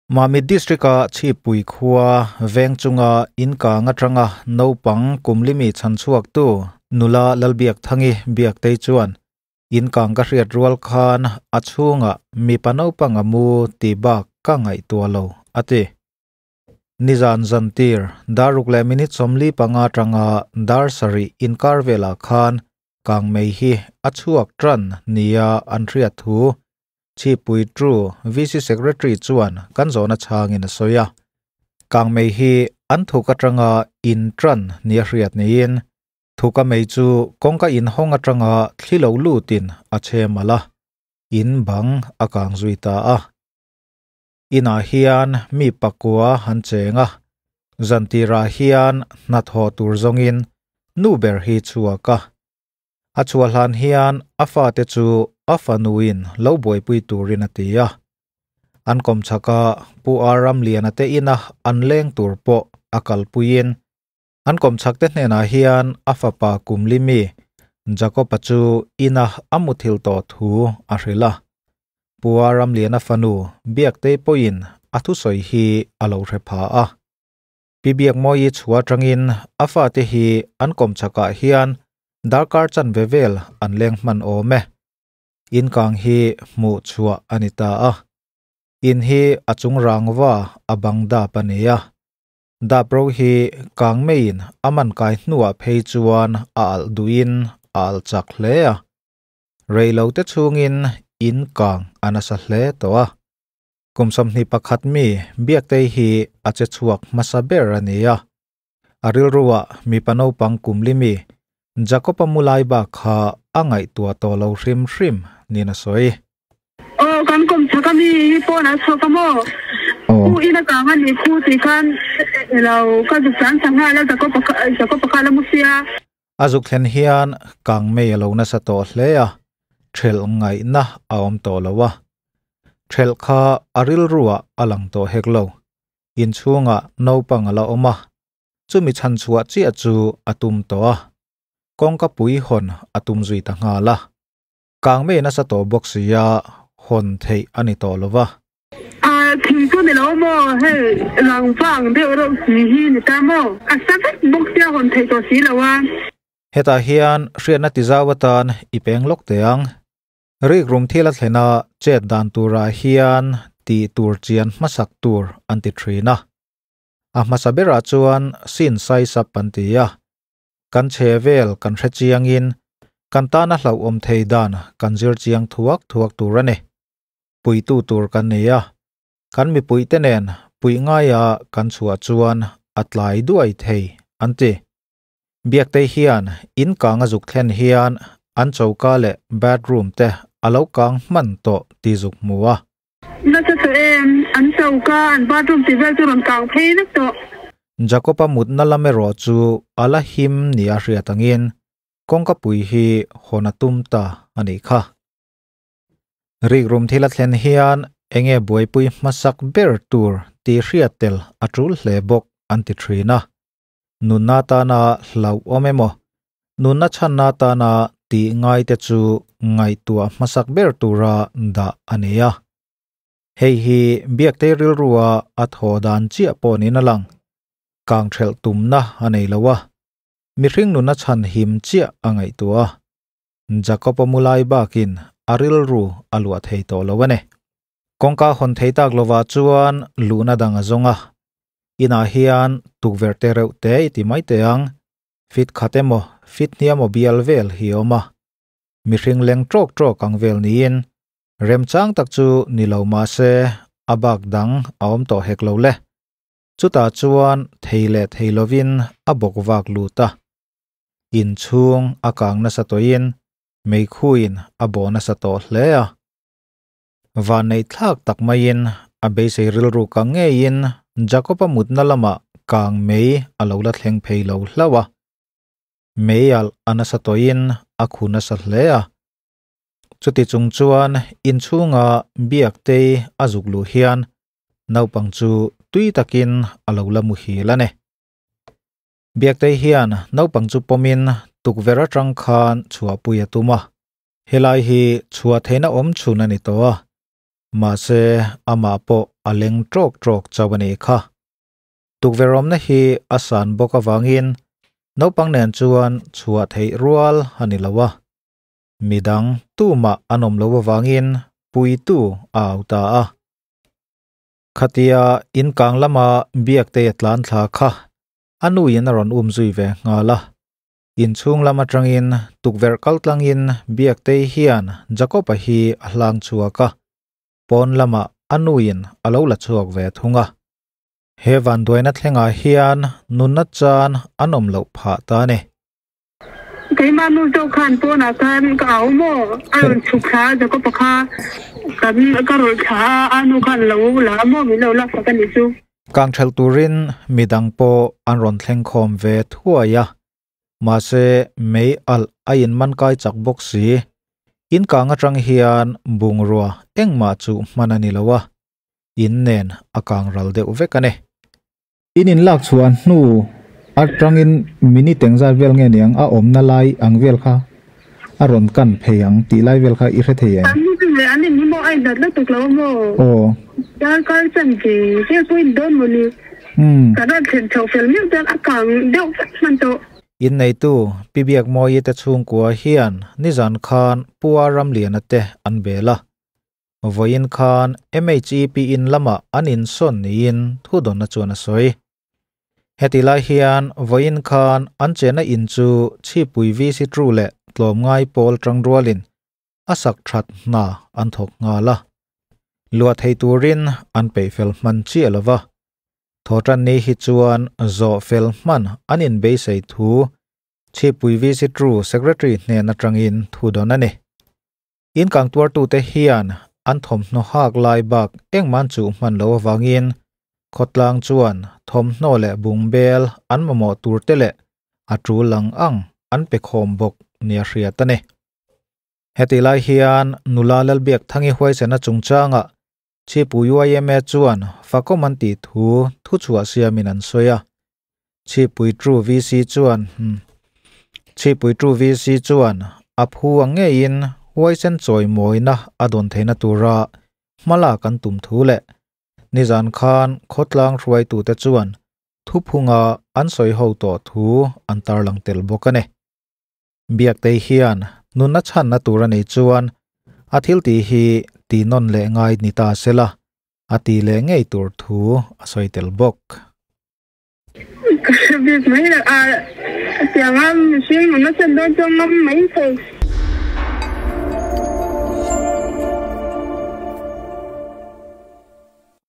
Mamit District-a Chhippui khua veng chunga in kang atanga naupang kumlimi chhanchhuaktu nula Lalbiakthangi Biaktei chuan in kang ka hriat rual khan a chhungah mipa naupang a mu tih bak ka ngaihtuah lo a ti. Nizan zantir dar ruk leh minute 45 atanga dar sarih inkar velah khan kang mei hi a chhuak tan nia an hriat thu Chhippui Tru VC Secretary chuan kan zawhna chhangin a sawi a. Kang mei hi an thuk atanga in tan nia hriat niin thuka mei chu kawngka inhawng atanga thli lo lutin a chhem alh a, in bang a kang zui ta a. Inah hian mi pakua an cheng a, zantirah hian hnathawh tur zawngin nu ber hi chhuak a. A chhuah hlan hian a fate chu a fanuin lo buaipui turin a ti a. An kawmchhaka Pu Ar Ramliana te ina an leng tur pawh a kalpuiin an kawmchhak te hnenah hian a fapa kumlimi Jacob-a chu ina a muthilh tawh thu a hrilh a. Pu Ar Ramliana fanu Biaktei pawhin a thusawi hi a lo hre pha a. Pi Biakmawi chhuah atangin a fate hi an kawmchhakah hian darkar chanve vel an leng hman awm e. In kang hi hmuh chhuah a ni ta a. In hi a chung rangva a bang dap a ni a. Dap ro hi kang meiin a man kai hnuah phei chuan a alh duhin a alh chak hle a. Rei lo te chhungin in kang a nasa hle tawh a. Kum 21 mi Biaktei hi a che chhuak hmasa ber a ni a. A rilruah mipa naupang kumli mi Jacob-a mu lai bak kha a ngaihtuah tawh lo hrim hrim niin a sawi. Aw, kan kawm chhak a mi hi pawn a chhuak a maw? Khu in a kang a nih khu tih khan elo ka zuk tlan sa nghal a Jacob-a kha la mu sia. A zuk thlen hian kang mei a lo nasa tawh hle a, ṭhelh ngaihna a awm tawh lo a. Ṭhelh kha a rilruah a lang tawh hek lo. Inchhungah naupang a la awm a, chumi chhan chhuah chiah chu a tum tawh a. Kawngka pui hawn a tum zui ta nghal a. Kang mei nasa tawh bawk sia hawn theih a ni tawh lo va. A thing chu ni lo maw? Hei rangva ang deuh reuh si hi ni ta maw? A sa vek bawk sia hawn theih tawh si lo a. Hetah hian hriatna tizau atan i peng lawk teh ang. Rikrum thil a thlen a, chet dan turah hian tih tur chian hmasak tur an ti thin a. A hmasa berah chuan sin sai sap an ti a. Kan chhe vel kan hre chiangin kan tana hlauhawm thei dan kan zir chiang thuak thuak tur a ni. Puitu tur kan nei a, kan mipuite nen puih ngaia kan chhuah chuan a tlai duai thei, an ti. Biaktei hian in kang a zuk thlen hian an choka leh bathroom te a lo kang hman tawh tih zuk hmu a. Nasa tawh em? An choka, an bathroom tih vel chu rawn kang phei vek tawh. Jacob-a mutna lam erawh chu a la him nia hriat angin kawngka pui hi hawn a tum ta a nih kha. Rikrum thil a thlen hian enge buaipui hmasak ber tur tih hriat tel a tul hle bawk an ti thin a. Nunna tana hlauhawm emaw, nunna chhanna tana tih ngaite chu ngaihtuah hmasak ber tura dah a ni a. Hei hi Biaktei rilrua a thaw dan chiah pawh niin a lang. Kang thelh tumna a nei lo a, mihring nunna chhan him chiah a ngaihtuah a. Jacob-a mu lai bakin a rilru a luah thei tawh lo a ni. Kawngka hawn thei tak lovah chuan luhna dang a zawng a, inah hian tukverh te reuh te i ti mai teh ang, fit khat emaw fit hniam aw bial vel hi a awm a. Mihring leng tawk tawk ang vel niin remchang tak chu ni lo mah se a bak dang a awm tawh hek lo le. Chutah chuan thei leh thei lovin a bawk vak lut a. Inchhung a kang nasa tawhin meikhuin a bawh nasa tawh hle a. Vanneihthlak tak maiin a beisei rilru ka ngeiin Jacob-a mutna lamah kang mei a lo la thleng phei lo hlauh a. Mei alh a nasa tawhin a khu nasa hle a. Chuti chung chuan inchhunga Biaktei a zuk luh hian naupang chu tui takin a lo la muhil a ni. Biaktei hian naupang chu pawmin tukverh atang khan chhuahpui a tum a, helai hi chhuah theihna awm chhun a ni tawh a, mahse amah pawh a leng ṭawk ṭawk chauh a nih kha. Tukverh awmna hi a san bawk avangin naupang nen chuan chhuah theih rual a ni lo a. Midang tumah an awm lo avangin puitu a au ta a. Khatia in kang lama Biaktei a tlan thla kha a nuin a rawn um zui ve nghal a. Inchhung lam atangin tukverh kal tlangin Biaktei hian Jacob-a hi a hlang chhuak a, pawn lamah a nuin a lo la chhuak ve thung a. He vanduaina thlengah hian nunna chan an awm loh phah ta a ni. Keimah nu zawk khan pawnah khan ka au maw? A rawn chhuk thla a, Jacob-a kha kan ka rawlh thla a, a nu khan lo la maw min lo laksak a nih chu. Kang ṭhelh turin midang pawh an rawn thleng khawm ve thuai a, mahse mei alh a inman kai chak bawk si. In kang aṭang hian bungrua engmah chu hman a ni lo a, in nen a kang ral deuh vek a ni. In inlak chhuah hnu atangin minute engzat vel nge niang a awmna lai ang vel kha a rawn kan phei ang tih lai vel kha i hre thei em? An ni leh an in hi maw a inzat lutuk lo maw? Aw. Darkar chan ve vel pawh in dawn maw ni? Umm. Kan rawn thlen chhoh fel miau chuan a kang deuh vek hman tawh. Inneitu Pi Biakmawii te chhungkua hian nizan khan Pua Ramliana te an bel a. Vawiin khan MHEP in lamah an insawn niin thudawnna chuan a sawi. Heti lai hian vawiin khan an chenna in chu Chhipui VC Tru leh tlawmngai pawl tangrualin a sak that hna an thawk nghal a. Luah thei turin an peih fel hman chiah lo va. Thawhtanni hi chuan zawh fel hman an inbeisei thu Chhipui VC Tru Secretary hnen atangin thudawn a ni. In kang tuartute hian an thawmhnaw hak lai bak engmah an chuh hman lo avangin khawtlang chuan thawmhnaw leh bungbel an mamawh turte leh a tul ang ang an pe khawm bawk nia hriat a ni. Heti lai hian nula Lalbiakthangi huaisena chungchangah Chhipu yma chuan fakawm an tih thu thuchhuah siamin an sawi a. Chhipui True VC chuan Chhipui True VC chuan a phu ang ngeiin huaisen chawimawina a dawn theihna tura hmalak an tum thu leh nizan khan khawtlang hruaitute chuan thuphunga an sawi ho tawh thu an tarlang tel bawk a ni. Biaktei hian nunna chhanna tur a nei chuan a thil tih hi tih nawn leh ngai ni ta sela a tih leh ngei tur thu a sawi tel bawk. Ka hre bik mai lo a, tianga mihring nunna chhan dawn chuan ngam mai thei.